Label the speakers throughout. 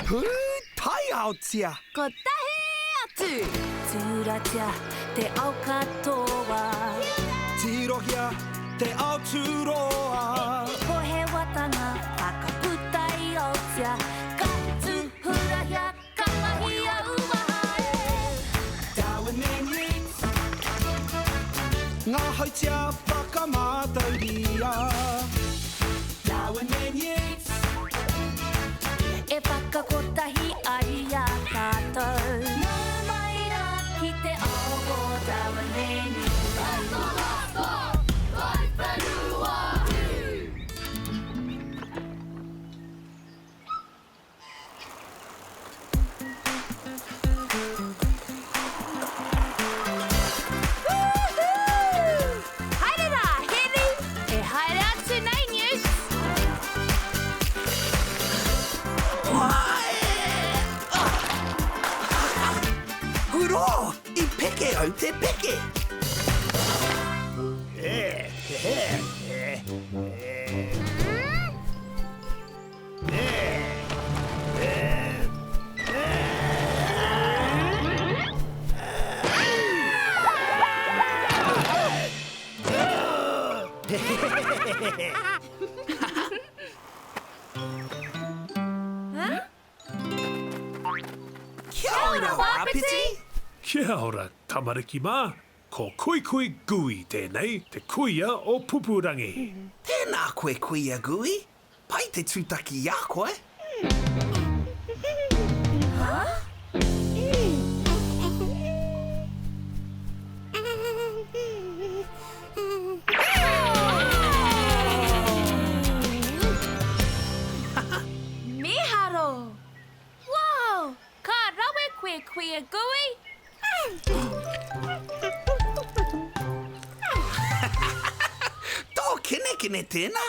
Speaker 1: Pūtaiaotia!
Speaker 2: Kotahi atu!
Speaker 3: Tūratia te ao katoa.
Speaker 1: Tirohia te ao tūroa.
Speaker 3: Pohewatanga whakaputa i Aotea. Ka tūhurahia, ka mahia uaha e.
Speaker 1: Darwin and Yeats. Ngā hautia whakamātauria. Darwin and Yeats.
Speaker 3: E whakakotahi ai i a tātou. Nau mai rā ki te ao o Darwin and Yeats.
Speaker 2: Woohoo! Haere rā, Hēni!
Speaker 3: E haere atu nei, Newt!
Speaker 1: Hurō! I peke au te peke! Kia ora, Wapiti!
Speaker 4: Kia ora, tamariki mā! Ko Kuikui Gui tēnei, te kuia o Pupurangi.
Speaker 1: Tēnā koe, Kuia Gui! Pai te tūtaki i a koe.
Speaker 2: Miharo!
Speaker 3: Wow! Ka rawe koe, Kuia Gui!
Speaker 1: Tō kenekene tēnā!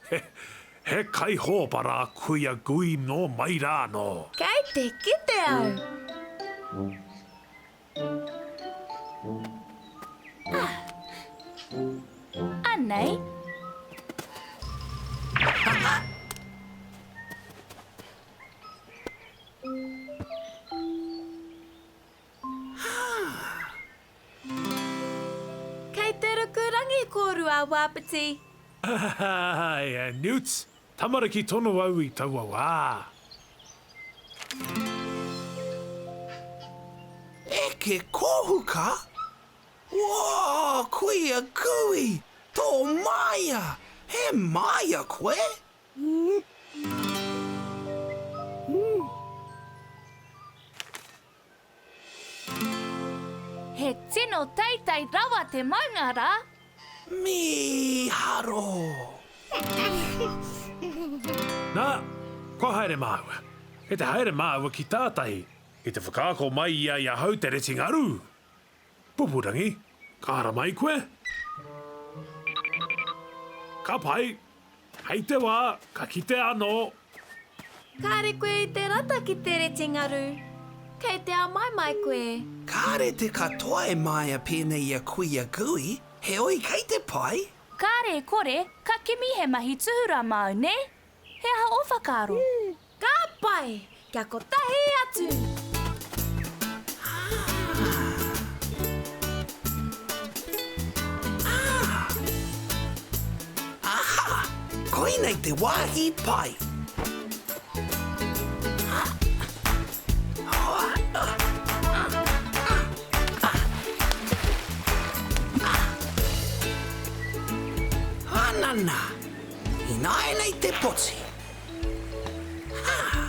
Speaker 4: He kaihōpara a Kuia Gui nō mai rā anō.
Speaker 2: Kei te kite au.
Speaker 3: Ah. Anei.
Speaker 2: Kei te ruku rangi kōrua, Wapiti.
Speaker 4: Āe, Newts, tamariki tonu au i taua wā.
Speaker 1: Eke kōhuka? Woo, kuia Gui! Tō māia! He māia koe?
Speaker 3: He tino teitei rawa te maunga rā.
Speaker 1: Mīharo!
Speaker 4: Nā, kua haere māua. Kei te haere māua ki tātahi, ki te whakaako mai ia i ahau te reti ngaru. Pupurangi, ka haramai koe? Ka pai. Hei te wā, ka kitea anō.
Speaker 2: Kāre koe i te rata ki te reti ngaru. Kei te āmaimai koe.
Speaker 1: Kāre te katoa e māia pēnei i a Kuia Gui, heoi kei te pai.
Speaker 3: Kāre e kore, ka kimi he mahi tuhura māu, nē? He aha ō whakaaro?
Speaker 2: Ka pai! Kia kotahi atu!
Speaker 1: Aha! Koinei te wāhi pai! Anana! Ināianei te poti! Hā!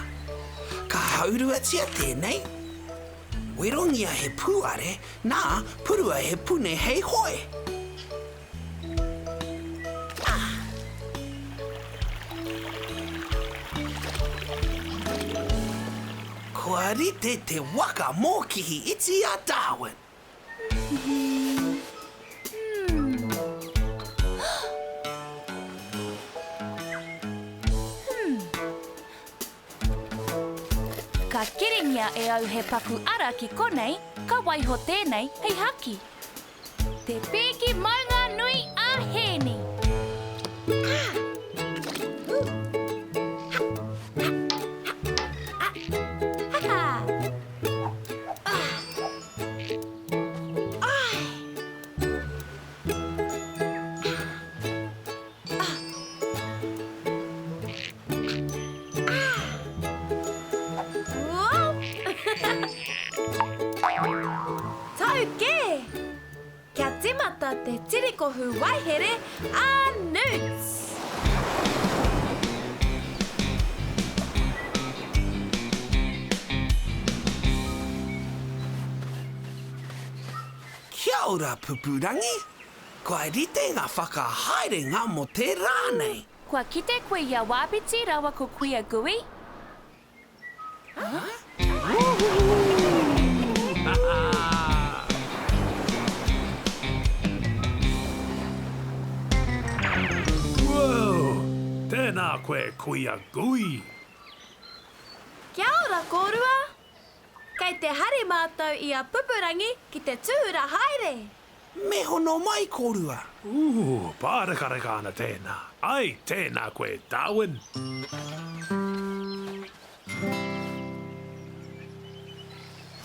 Speaker 1: Ka hauruatia tēnei. Werongia he pūare, nā, purua he pune hei hoe. Ah! Kua rite te waka mōkihi iti a Darwin.
Speaker 3: Ka kiringia e au he paku ara ki konei, ka waiho tēnei hei haki. Te pīki maunga nui a Hēni.
Speaker 2: tirikohu waehere a Newts!
Speaker 1: Kia ora Pupurangi! Kua rite ngā whakahaerenga mō te rā nei.
Speaker 3: Kua kite koe i a Wāpiti rawa ko Kuia Gui?
Speaker 4: Whoa! Tēnā koe Kuia Gui!
Speaker 2: Kia ora kōrua! Kei te hari mātou i a Pupurangi ki te tūhura haere!
Speaker 1: Me hono mai kōrua!
Speaker 4: Ooh, pārekareka ana tēnā. Ai, tēnā koe, Darwin!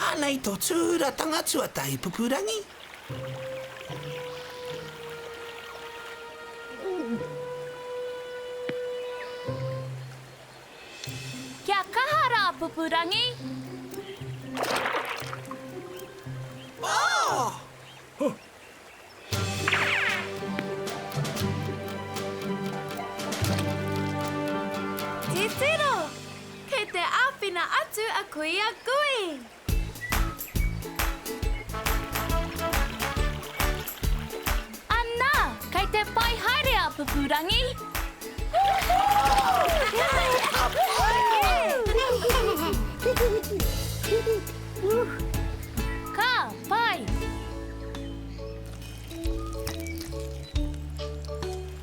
Speaker 1: Anei tō tūhuratanga tuatahi, Pupurangi.
Speaker 3: Kia kaha rā, Pupurangi!
Speaker 1: Oh!
Speaker 4: Huh.
Speaker 2: Titiro! Kei te āwhina atu a Kuia Gui!
Speaker 3: Anā! Kei te pai haere a Pupurangi! Ka pai!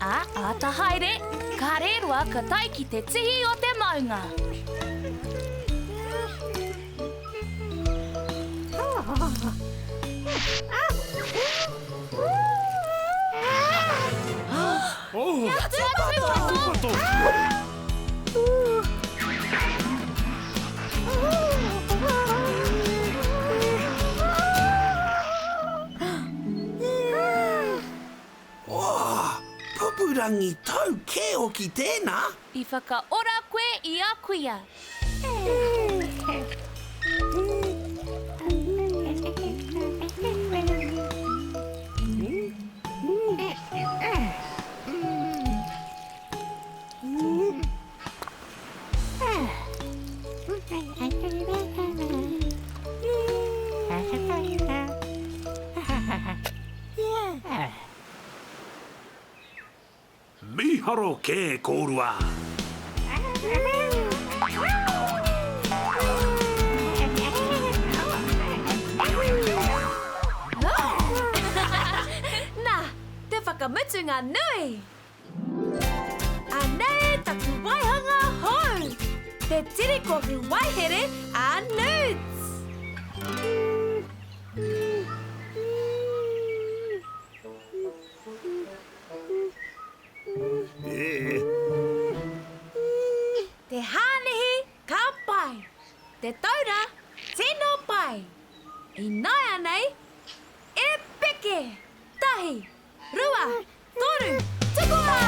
Speaker 3: Ā, āta haere, kāre roa ka tae ki te tihi o te maunga.
Speaker 4: Oh!
Speaker 3: Kia tūpato!
Speaker 4: Tūpato!
Speaker 1: Oh, Pupurangi tau kē hoki tēnā!
Speaker 3: I whakaora koe i a kuia.
Speaker 4: Mīharo kē kōrua!
Speaker 2: Nā, te whakamutunga nui! Anei taku waihanga hou! Te tirikohu waehere a Newts! Te hānihi, ka pai! Te taura, tino pai! Ināianei, e peke! Tahi, rua, toru, tukua!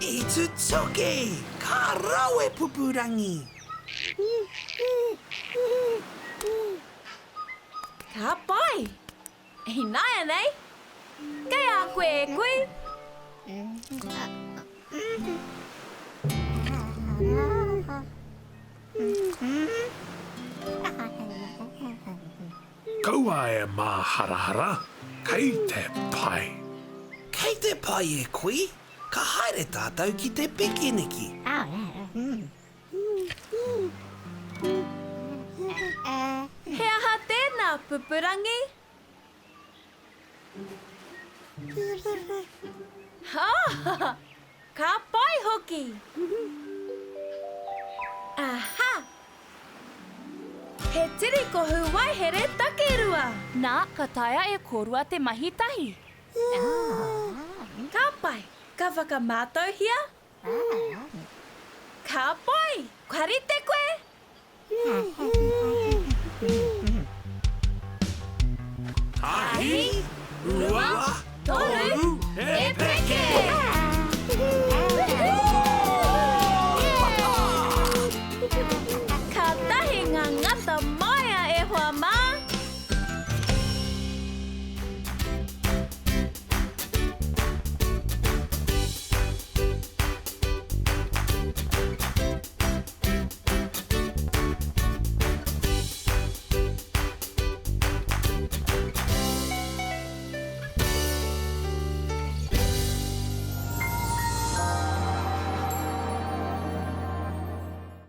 Speaker 1: I tutuki! Ka rawe Pupurangi!
Speaker 2: Ka pai! Ināianei, kei a koe e kui!
Speaker 4: Kaua e māharahara, kei te pai.
Speaker 1: Kei te pai e kui, ka haere tātou ki te pikiniki.
Speaker 2: He aha tēnā, Pupurangi? Oh, ka pai hoki! Aha! He tirikohu waehere takerua!
Speaker 3: Nā, ka taea e kōrua te mahi tahi.
Speaker 2: Ka pai, ka whakamātauhia. Ka pai! Kua rite koe?
Speaker 4: Tahi, rua, toru, e peke!